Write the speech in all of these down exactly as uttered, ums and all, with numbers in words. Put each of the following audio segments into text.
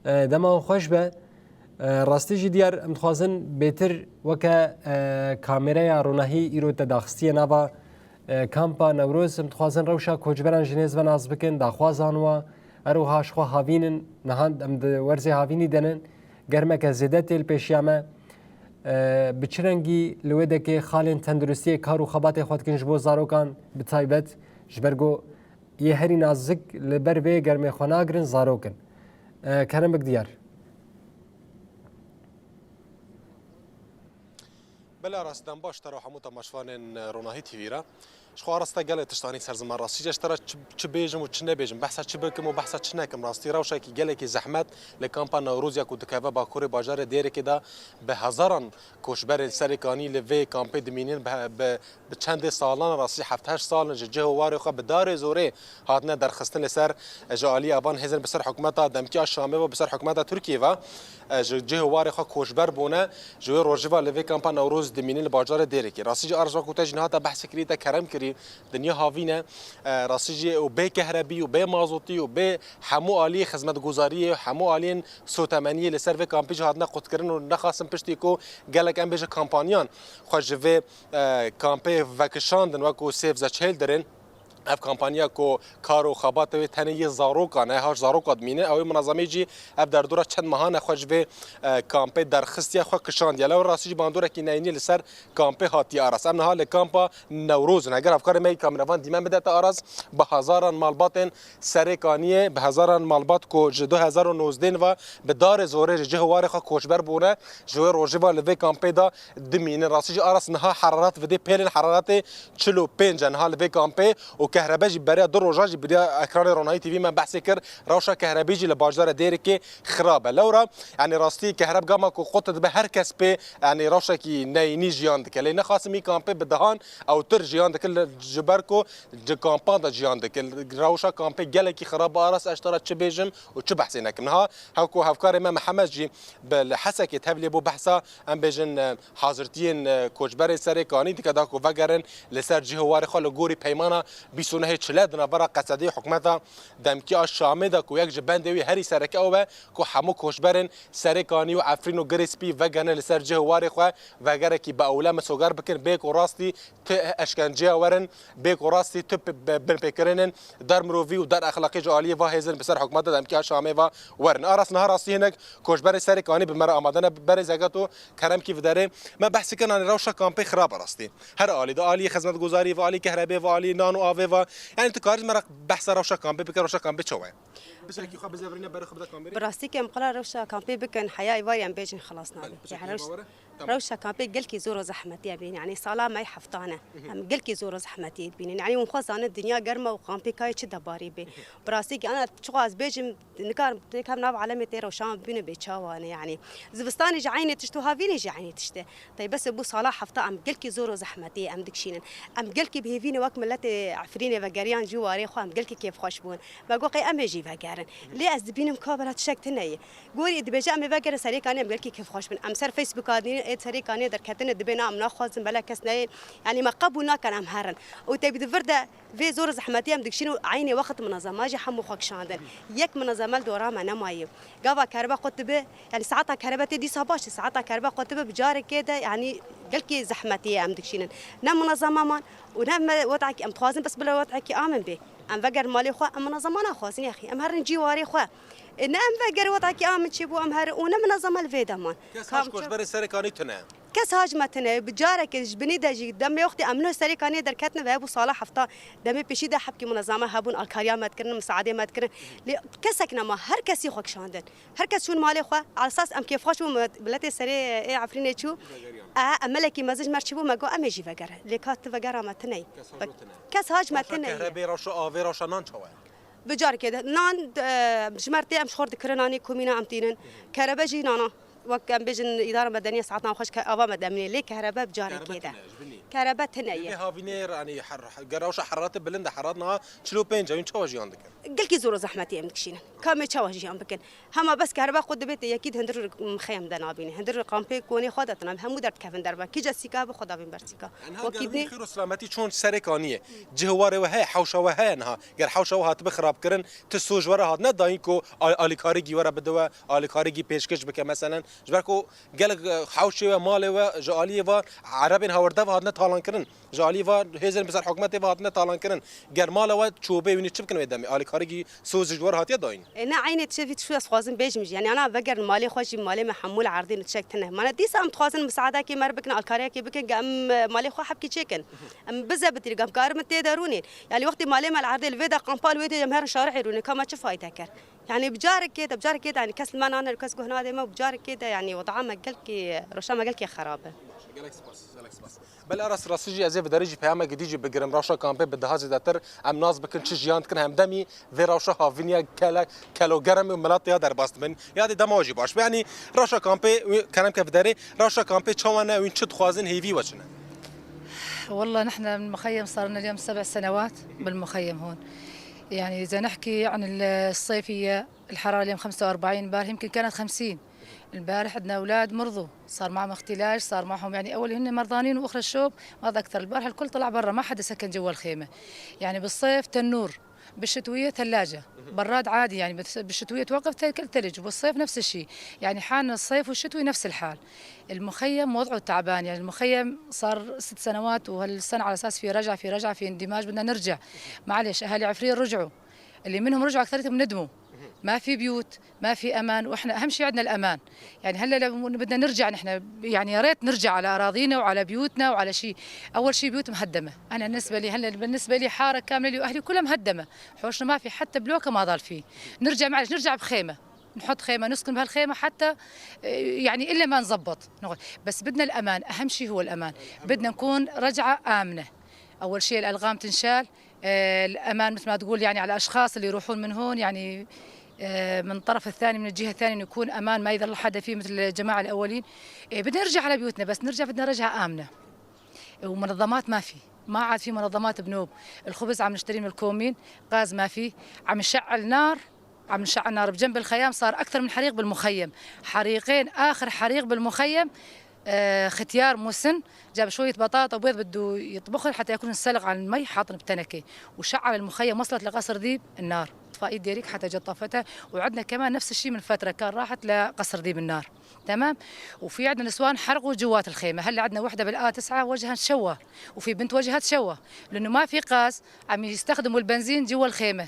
E, dema wan xweş be. E, rastî jî diyar, em dixwazin bêtir weke, e, kamereya ronahî îro te daxistiye nava, e, kampa Newroz, em dixwazin rewşa koçberan ji nêz ve nas bikin, daxwazan wa, her wiha ji xwe havîn in, niha em di werzê havînî de nin, germeke zêde tê li pêşiya me. E, bi çi rengî li wê dekê xalên tenduristiyê kar û xebatê xwe dikin ji bo zarokan bi taybet, ji ber ku yê herî nazik li ber vê germê xwe nagirin zarok in. E, kerem bik diyar. Belê Aras, dem baş te re û hemû temaşvanên Ronahî T V re. Ji xwe Aras te gelek tiştanî ser ziman rastî, ji te re çi, çi bêjim û çi nebêjim, behsa çi bikim û behsa çi nekim, rastî rewşekî gelekî zehmet li kampa Newroziya ku dikeve bakurê bajarê Dêrikê de bi hezaran koçberên Serê Kanî li vê kampê dimînin, bi, bi bi çendê salan, rastî heft heşt sal in ji cih û warê xwe bi darê zorê hatine derxistin li ser, e, ji alî evan hêzên bi ser hikûmeta demkî a Şamê ve, bi ser hikûmeta Tirkiyê ve, e, ji cih û warê xwe koçber bûne, ji wê rojê ve li vê kampa Newroz dimînin li bajarê Dêrikê. Rastî jî Aras, wekû te jî niha te behs kirî, te kerem kirî, dinya havîn e. E, rastî jî û bê kehrebî û bê mazotî û bê hemû aliyê xizmetguzariyê û hemû aliyên sotemeniyê li ser vê kampê jî hatine qutkirin û nexasim piştî ku gelek, em bêje, kampaniyan xwe ji vê e, kampê vekişandin, wekû Save the Children, ev kampanya ku kar û xebatê wê tenê yê zarokan e, ha ji zaroka dimîne, ew ê minezemê jî ev derdora çend mehan e xwe ji vê, e, kampê derxistiye, xwe kişandiye. Lewra rastî jî bandorekî neyînî li ser kampê hatiye Aras. Em niha li kampa Newroz in. Heger hevkarê me yê kameravan dîmen bide te Aras, bi hezaran malbatên Serê Kaniyê, bi hezaran malbat ku ji du hezar û nozdeh ve bi darê zorê ji cih û warê xwe koçber bûne, ji wê rojê ve li vê kampê de dimînin. Rastî jî Aras niha heraret vidê, pêlên heraretê çil û pênc e niha li vê kampê û kehrebe jî beriya du roja jî beriya ekranê Ronahî T V me behsê kir. Rewşa kehrebê jî li bajarê Dêrikê xirab e. Lewra, yanî rastî kehreb gama ku qut dibe her kes pê, yanî rewşekî neyînî jiyan dike. Lê nexasim î kampê bi dehan ewtir jiyan dike li, ji ber ku di kampan de jiyan dike. Rewşa kampê gelekî xirab e Aras, ez ji te re çi bêjim û çi behsê nekim. Niha hewku hevkarê me Mihemed jî bi li Hesekê tevlî bû behsa, em bêjin, e, hazirtiyên, e, koçberên Serê Kanî dike da ku vegerin li ser cih û warê xwe li gorî peymana bîst û nehê çile di navbera qesedê hikûmeta demkî a Şamê de ku yek ji bendê wî herî sereke ew e ku hemû koçberên Serê Kanî û Efrîn û Girê Spî vegerine li ser cih û warê xwe, vegerekî bi ewle misoger bikin, bê ku rastî tu eşkenceya werin, bê ku rastî tu pe-, be-, binpêkirinên der mirovî û der exlaqî ji aliyê va hêzin bi ser hikûmeta demkî a Şamê va werin. Aras niha rastî hinek koçberê Serê Kanî bi me re amade ne, berê zegeto keremkî viderê. Me behsî kirin, anî rewşa kampê xirab e rastî. Her alî de, alî xizmetguzarî ve, alî kehrebê ve, alî nan û avê ve. Yanî tu karî me re behsa rewşa kampê bike, rewşa kampê çawa ye? Pisekî xwe bizevirîne berê xwe bide kamerê. Bi rastî ke em qala rewşa kampê bikin, heya êvarî em bêjin xilas nabe. Belê, pisekî Yani rewş-, hema were? Tamam. Rewşa kampê gelkî zor û zehmetî ye bînin. Yani sala me heyf tane. Em gelkî zor û zehmetî dibînin. Yani hûn xwe zanin dinya germ e û kampê kayê çi debarî bê. Bi rastî ke ana çiqas bêjim, nikarim têkem nav alemê tê rewşan bîne bê çawa ne yani. Zivistanê jî eynê tişt û havînê jî eynê tişt e. Tay bes bû sala hefta em gelkî zor û zehmetî em dikişînin. Em gelkî bi hêvî ne wek miletê Efrînê vegeriyan cî warê xwe em gelkî kêfxweş bûn. Me got qey em ê jî vegerin. Lê ez dibînim ka bela tiştek tune ye. Gorî dibêje em ê vegerin Serê Kanî em gelkî kêfxweş bin. Em ser Facebooka dînin ê Serê Kanî derketine dibê na em naxwazin bela kes neyê. Yanî me qebûl nakin em herin. Û tevî di vir de vê zor û zehmetî em dikişîn û eynê wext minezema jî hemû xwe kişandin. Yek minezeme li dora me nemaye. Gava kerebe qut dibe, yanî saeta kerebe tê dîsa baş e, saeta kerebe qut dibe bi carekê de, yanî gelkî zehmetî ye em dikişînin. Ne minezeme man û ne me wet'ekî, em dixwazin bes bila wet'ekî amin bê. Em vegerin malê xwe, em minezema naxwazin yaxî, em herin cîwarê xwe. E, ne em vegerin wet'ekî amin çêbû, em herin û ne minezeme li vê de man. Kes Kam haş ço- koçberê Serê Kanî tune. Kes hac me tine, bi careke ji binî de jî demê wextê em li Serê Kaniyê derketine ve hebû sala hefta, demê pêşî de hebkî munezame hebûn, alkariya me dikirin, misaadê me dikirin. Lê kesek nema, her kesî xwe kişandin. Her kes çûn malê xwe, esas em kêfxweş bûn, miletê Serê ê Efrînê çû. E, em melekî mezin ji me re çûbû, me got em ê jî vegerin. Lê ka tu vegera me tine ye. Kes hac me tine ye. Rewşa kehrebê, rewşa avê, rewşa nan çawa ye? Bi careke de nan, e, ji me re tê em ji xwe re dikirin anî komîna em tînin. Kerebe jî nana. Wek em bêjin îdara medeniye saetan xweş ke-, ava me demînê lê kehrebe bi carekê de. Kehrebe tine, ji binî. Kehrebe tine ye. Lê havînê, yanî, her, her, ger rewşa heraretê bilind e, herat niha çil û pênc e, hûn çawa jiyan dikin? Gelkî zor û zehmetî em dikişînin. Ka em ê çawa jiyan bikin? Hema bes kehrebe xwe dibê tê yekî di hundir mixeyem de nabînî. Hundir kampê konê xwe de tine, hemû derdikevin derve. Kî ce sîka be xwe dabîn ber sîka. Yanî ha, wekî ger dinê wî xêr û silametî çûn serê kaniyê. Cih warê we heye, hewşa we heye niha. Ger hewşa we hatibe xirabkirin, ti soj we re hatine dayîn ku a-, alîkarîgî we re bide we, alîkarîgî pêşkêş bike meselen. Ji ber ku gelek, e, hewşê we, malê we ji aliyê ve erebên hewirde ve hatine talankirin. Ji aliyê ve hêzên bi ser hikûmetê ve hatine talankirin. Ger mala we çobê wînî çi bikin wê demê? Alîkarîgî sozî ji we re hatiye dayîn. E, ne eynê tişevî tişû ez xwazim bêjim jî. Yanî ana vegerin malê xwe jî, malê me hemû li erdê li çek tine. Mana dîsa em dixwazin misaedekê me re bikin, alkariyekê bikin, ge em, e, malê xwe hebkî çêkin. Em bize bitirî, em karin tê de rûnên. Yanî wextê malê me li erdê li vê de kampa li wê de em herin şarihê rûnê, ka me çi fayde ker? Yanî bi carekê de, bi carekê de, yanî kes li me nane, kes guh nade me, bi carekê de, yanî weda me gelkî, roşa me gelkî xerab e. Gelek spas, gelek spas. Belê, rast rastî jî ez ê bi derê jî peyamek dî jî bigirim. Rewşa kampê bi daha zêdetir em nas bikin çi jiyan dikin, hemdemî vê rewşa havîniya kele-, kelogerm û milet ya derbas dibin. Ya dê dema jî baş be. Yanî rewşa kampê, wî kerem ke bi derê, rewşa kampê çawa ne, wî çi dixwazin, hêvî we çi ne? والله نحن بالمخيم صار لنا اليوم سبع سنوات بالمخيم هون. يعني إذا نحكي عن الصيفية، الحرارة اليوم خمسة وأربعين، امبارح يمكن كانت خمسين. البارح عندنا أولاد مرضوا، صار معهم اختلاج، صار معهم، يعني، أول هن مرضانين وأخرى الشوب مرضى أكثر. البارح الكل طلع برا، ما حدا سكن جوا الخيمة. يعني بالصيف تنور، بالشتوية ثلاجة، براد عادي، يعني، بس بالشتوية توقف تل-، كل ثلج، وبالصيف نفس الشي. يعني حالنا الصيف والشتوي نفس الحال. المخيم وضعه تعبان، يعني المخيم صار ست سنوات وهالسنة على أساس في رجعة، في رجعة، في اندماج، بدنا نرجع. معلش، أهالي عفرين رجعوا، اللي منهم رجعوا أكثريتهم ندموا. ما في بيوت، ما في أمان، وإحنا أهم شي عندنا الأمان. يعني هلا لو بدنا نرجع نحن، يعني يا ريت نرجع على أراضينا وعلى بيوتنا وعلى شي. أول شي بيوت مهدمة. أنا بالنسبة لي هلا، بالنسبة لي حارة كاملة لي وأهلي كلها مهدمة. حوشنا ما في حتى بلوكة ما ضل فيه. نرجع، معلش، نرجع بخيمة، نحط خيمة، نسكن بهالخيمة حتى، آه، يعني إلا ما نزبط نقعد. بس بدنا الأمان، أهم شي هو الأمان. بدنا نكون رجعة آمنة. أول شي الألغام تنشال، آه، الأمان مثل ما تقول، يعني، على الأشخاص اللي يروحون من هون، يعني، آه، من الطرف الثاني، من الجهة الثانية، إنه يكون أمان، ما يضل حدا فيه مثل الجماعة الأولين. إيه، بدنا نرجع على بيوتنا، بس نرجع بدنا رجعة آمنة. ومنظمات ما في، ما عاد في منظمات بنوب. الخبز عم نشتريه من الكومين، غاز ما في، عم نشعل نار، عم نشعل نار بجنب الخيام. صار أكثر من حريق بالمخيم، حريقين، آخر حريق بالمخيم، آه، ختيار مسن جاب شوية بطاطا وبيض بده يطبخن حتى ياكلن السلق عن المي، حاطن بتنكة، وشعل المخيم، وصلت لقصر ذيب النار. إطفائية ديريك حتى جت طفتها، وعندنا كمان نفس الشي من فترة كان راحت لقصر ذيب النار. تمام؟ وفي عندنا نسوان حرقوا جوات الخيمة. هلا عندنا وحدة بالآ تسعة وجهها تشوه، وفي بنت وجهها تشوه، لأنه ما في غاز، عم يستخدموا البنزين جوا الخيمة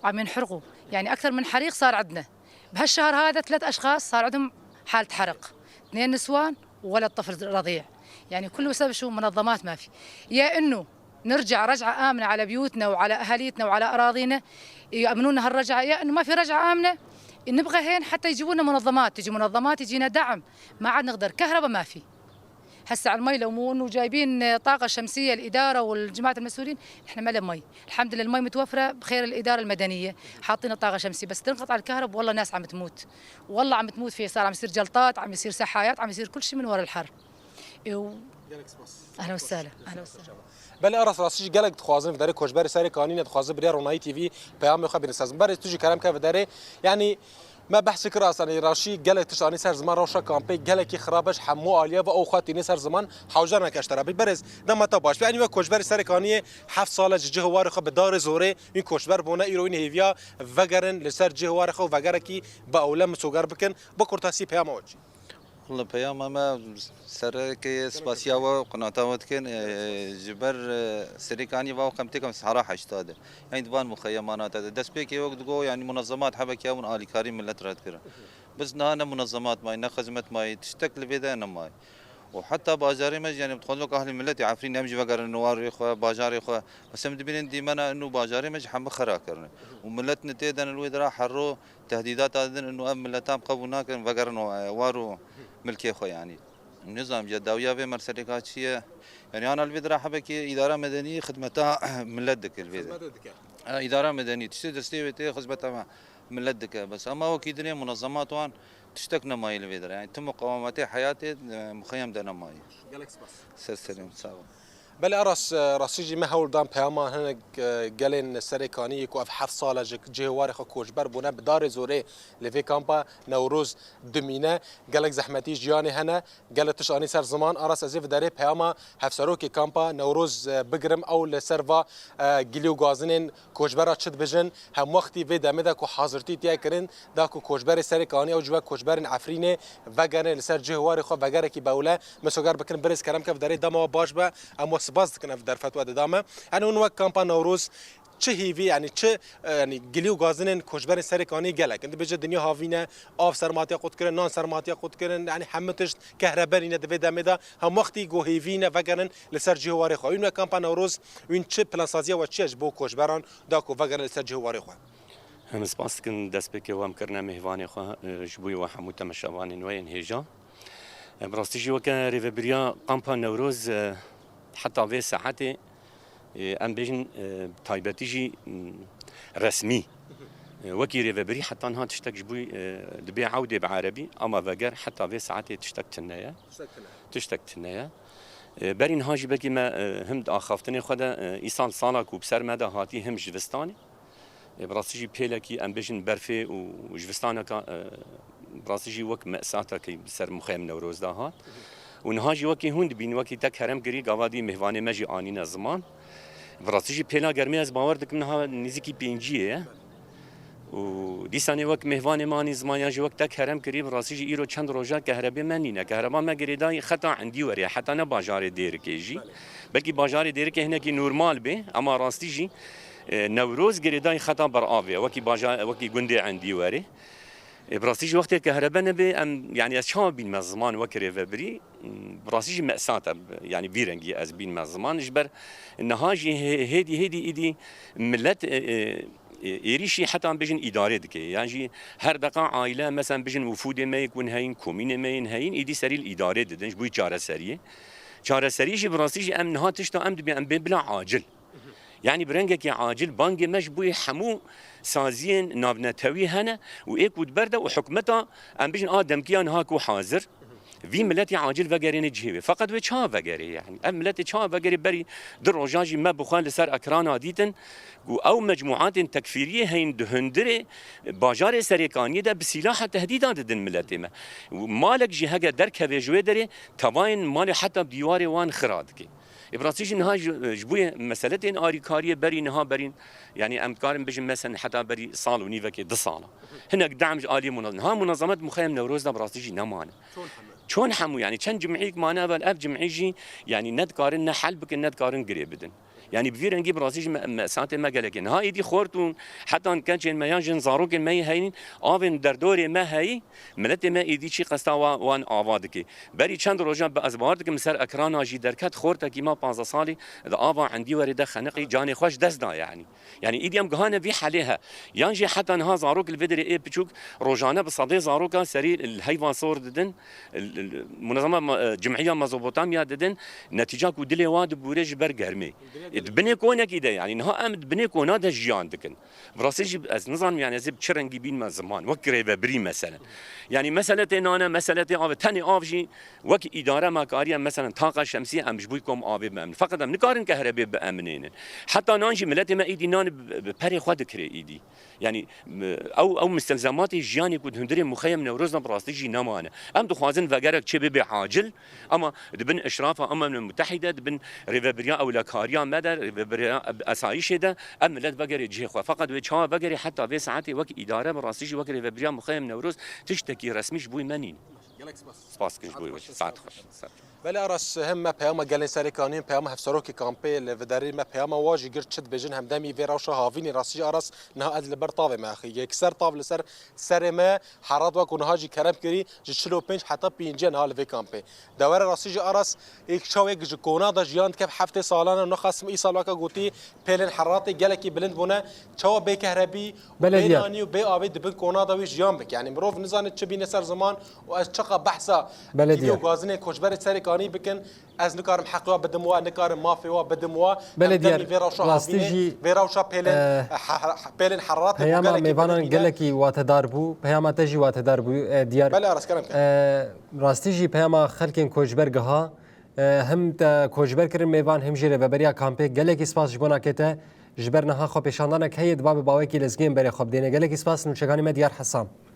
وعم ينحرقوا. يعني أكثر من حريق صار عندنا. بهالشهر هذا ثلاث أشخاص صار عندهم حالة حرق، اثنين نسوان وولد طفل رضيع. يعني كله سبب شو؟ منظمات ما في. يا إنه نرجع رجعة آمنة على بيوتنا وعلى أهاليتنا وعلى أراضينا، يأمنونا هالرجعة، يا إنه ما في رجعة آمنة، نبغى هين حتى يجيبوا لنا منظمات، تجي منظمات، يجينا دعم، ما عاد نقدر. كهرباء ما في. هسه على المي، لو مو إنه جايبين طاقة شمسية الإدارة والجماعة المسؤولين، إحنا ما لنا مي. الحمد لله المي متوفرة بخير الإدارة المدنية، حاطين طاقة شمسية، بس تنقطع الكهرب والله ناس عم تموت. والله عم تموت، في صار عم يصير جلطات، عم يصير سحايات، عم يصير كل شيء من ورا الحر. و- أهلا وسهلا، أهلا وسهلا. Belê, a rast rastî jî gelek dixwazin, bi derê koçberê serê kanîne dixwazin bi rêya Ronahî T V peyamê xwe bînin ser ziman. Berê tu jî kerem ke bi derê, yanî me behsê kir asanî raşî gelek tişt anî ser ziman, rewşa kampê gelekî xirab e ji hemû aliyê ve, ew xwe tîne ser ziman, hewce nake ji te re bî. Berêz, dema te baş be. Yanî we koçberê serê kaniyê heft sal e ji cih û warê xwe bi darê zorê wî koçber bûne, îro wî hêviya vegerin li ser cih û warê xwe û vegerekî bi ewle misoger bikin. Bi kurtasî peyama we çi? Wele peyama me sereke spasiya we, qinata we dikin, e, ji ber, e, serê kaniyê va xwe em têkevin sahra heşta de. Yanî di van muxeyemana te de. Destpêkê wek digo, yanî munezemat hebekî hebûn alîkarî millet re dikirin. Biz niha ne munezemat mayî, ne xizmet mayî, tiştek li vê de ne mayî. Û heta bajarê me jî, yanî dixwazin wek ahlî milletê Efrîn em jî vegerin warê xwe, bajarê xwe. Bes em dibînin dîmena inu bajarê me jî hemû xera kirine. Û millet ne tê de ne li wê dira hero tehdîdata didin, inu ev millet em qebûl nakin, vegerin o, e, war û milkê xwe yanî. Nizam ya dawiya vê meseleka çi ye? Yanî ana li vê dira hebekî îdara medenî xidmeta millet dike li vê de. Xizmete dike. E, îdara medenî tiştê destê wê tê xizmeta me millet dike. Bes ama wekî dinê munezemat wan Tiştek nemayî li vê derê. Yani tu muqawemetê heyatê, e, muxeyem de nemayî. Gelek spas. Ser serê min, sağ ol. Belê Aras, e, rastî jî me hewl dan peyama hinek, e, gelên Serê Kaniyê ku ev heft sal e ji cihê warê xwe koçber bûne, bi darê zorê li vê kampa Newroz dimîne. Gelek zehmetî jiyanê hene, gelek tişt anî ser ziman. Aras, ez ê vê derê peyama hevserokê kampa Newroz, e, bigirim, ew li ser va, e, gilî û gazinên koçbera çi dibêjin. Hemwextî vê demê de ku hazirtî tê kirin, da ku koçberê Serê Kaniyê ew ji we koçberên Efrînê vegerin li ser cihê warê xwe vegerekî bewle. Misoger bikin birêz kerem ke vê derê dema we baş be, em we spas dikin ev derfet we dida me. Yani hûn wek kampa Newroz çi hêvî, yani çi, e, yani gilî û gazinên koçberên Serê Kaniyê gelek in. Dibêje dinya havîn e, av ser me hatiye qutkirin, nan ser me hatiye qutkirin, yani hemû tişt, kehrebe nîne di vê demê de. Hemwextî ku hêvî ne vegerin li ser cihê warê xwe. Hûn wek kampa Newroz, hûn çi plansaziya we çi ye ji bo koçberan da ku vegerin li ser cihê warê xwe? Em spas dikin destpêkê we em kirine mêvanê xwe, e, ji bo we hemû temeşevanên we yên hêja. E, bi rastî jî weke rêvebiriya Kampa Newroz, e, heta vê saetê, e, em bêjin, e, taybetî jî, m, resmî, e, wekî rêvebirî heta niha tiştek ji bo, e, dibê ewdê bi erebî, ama veger heta vê saetê tiştek tune ye. Tiştek tune ye. E, berî niha jî belkî me, e, him di axaftinê xwe de, e, îsal sala ku bi ser me de hatî him ji vistanê. E, bi rastî jî pêlekî em bêjin berfê û jivistaneka, e, bi rastî jî wek mesatekî bi ser muxeyem Newroz de hat. Û niha jî wekî hûn dibîn, wekî te kerem kirî, gava dî mêvanê me jî anîne ziman. Bi rastî jî pêla germê ez bawer dikim niha nêzîkî pênciyê ye. Û dîsanê wek mêvanê me anî ziman yan jî wek te kerem kirî, bi rastî jî îro çend roja kehrebê me nîne. Kehreba me girêdayî xeta Endîwerê, heta ne bajarê Dêrikê jî. Belê. Belkî bajarê Dêrikê hinekî normal bê, ama rastî jî, e, Newroz girêdayî xeta ber avê, wekî baja-, wekî gundê Endîwerê. E, bi rastî jî wextê kehrebe nebe, em, yani ez çawa bînme ziman wek rêvebirî? Bi rastî jî mesat e, yani vî rengî ez bînme ziman. Ji ber niha jî hê-, hêdî hêdî îdî millet, e, e, e, êrîşî heta em bêjin îdarê dike. Yan jî her deqa aile, mesela bijin wifûdê me yê ku heyîn, komînê me yên heyîn, îdî serî li îdarê didin ji bo çareseriyê. Çareserî jî bi rastî jî em niha tişta em dibîn em bê bila acil. Yani bi rengekî acil bangê me ji bo hemû saziyên navnetewî hene û ê ku di ber de û hikûmeta, em bijin a demkiya niha ku hazir, vî miletî acil vegerêne cihê wê. Feqet wê çawa vegerê yani? Ev miletê çawa vegerê? Berî du roja jî me bi xwe li ser ekrana dîtin ku ew mecmuatên tekfîriyê heyîn di hundirê bajarê Serêkaniyê de bi sîlaha tehdîda didin miletê me. Û malek jî hege derkeve ji wê derê, tevayên malê heta bi dîwarê wan xira dike. Ê, bi rastî jî niha ji, ji bo yê meseletên arîkariyê berî niha berîn, yani em dikarin bijin, mesen heta berî sal û nîvekê, du sala. Hinek dem ji aliyê munez-, niha munezemet muxeyem Newroz de bi rastî jî nemane. Çon hemû? Çon hemû, yani çend cimîyek mane evel, ev cimî jî yani ne dikarin ne hel bikin, ne dikarin girê bidin. Yani bi vî rengî bi rastî jî me, me, saetê me gelekê. Niha êdî xort û hetan kencên me yan jin zarokên me yê heyîn, avên derdorê me heyî, miletê me êdî çi qesta wa-, wan ava dike. Berî çend rojan bi ez bawer dikim ser ekrana jî derket, xortekî me panzdeh salî di ava Endîwerê de xeniqî, canê xwe ji dest da yani. Yani îdî em gihane vî helê he. Yan jî heta niha zarok li vê derê ê piçûk rojane bi sedê zaroka serî li heyva sor didin, li, li, munezema ma-, e, cimhiya Mezopotamya didin, netîca ku dilê wa dibûre ji ber germê. Ê, di binê konekî de yani niha em di binê kona de jiyan dikin. Bi rastî jî ez nizanim, yani ez ê bi çi rengî bînme ziman, wek rêvebirî meselen. Yani mesele tê nane, mesele tê avê, tenê av jî wek îdare me kariye, meselen taqa şemsî em ji bo kom avê biemin. Feqet em nikarin kehrebê bieminênin. Heta nan jî miletê me îdî nan bi, bi perê xwe dikirê îdî. Yani, ew, ew mistelzematê jiyanê ku di hundirê muxeyem Newroz de bi rastî jî nemane. Em dixwazin vegerek çê bibe acil, ama di bin eşrafa Umem Mutehîde, di bin rêvebiriya ewlekariya me de, rêvebiriya esayîşê de, ev milet vegerê cihê xwe. Feqet wê çawa vegerê heta vê saetê wek îdare, bi rastî jî wek rêvebiriya muxeyem Newroz tiştekî resmî ji bo me nîn. Gelek spas. Spas dikin ji bo we. Saet xweş. Saet xweş. Belê Aras, him me peyama gelên Serê Kaniyê, peyama hevserokê kampê li vê derê me peyama wa jî girt, çi dibêjin hemdemî vê rewşa havînê. Rastî jî Aras, niha ez li ber tavê me axî. Yekser tav li ser serê me herat, wek ku niha jî kerem kirî, ji çil û pênc heta pêncî niha li vê kampê. Dewere rastî jî Aras, êk çawêk ji kona de jiyan dike, heftê salan e, nexasim îsal weke gotî, pêlên heratê gelekî bilind bûne. Çawa bê kehrebî, Belediye. Bê nanî û bê avê di bin kona de wî jiyan bike? Yani mirov nizane çi bîne ser ziman û ez çi behsa Belê kîlî diyar. û gazînên koçberê serê kanî bikin. Ez nikarim heqê wa bidim wa, nikarim mafê wa bidim wa. Belê Em diyar. demî vê rewşa Rastî havînê, jî, vê rewşa pêlên, e, he- he- pêlên heraratê bû Peyama gelekî mêvanan bilind bîne. Gelekî watedar bû. Peyama te jî watedar bû, e, diyar. Belê, rast kerem ke. E, rastî jî peyama xelkên koçber giha. E, him te koçber kirin mêvan, him jî rêveberiya kampê. Gelekî spas ji bona kê te. Ji ber niha xwepêşandanek heye, diba bi bawekî lezgên berê xwe bidêne. Gelekî spas, nûçekanî me diyar Hesan.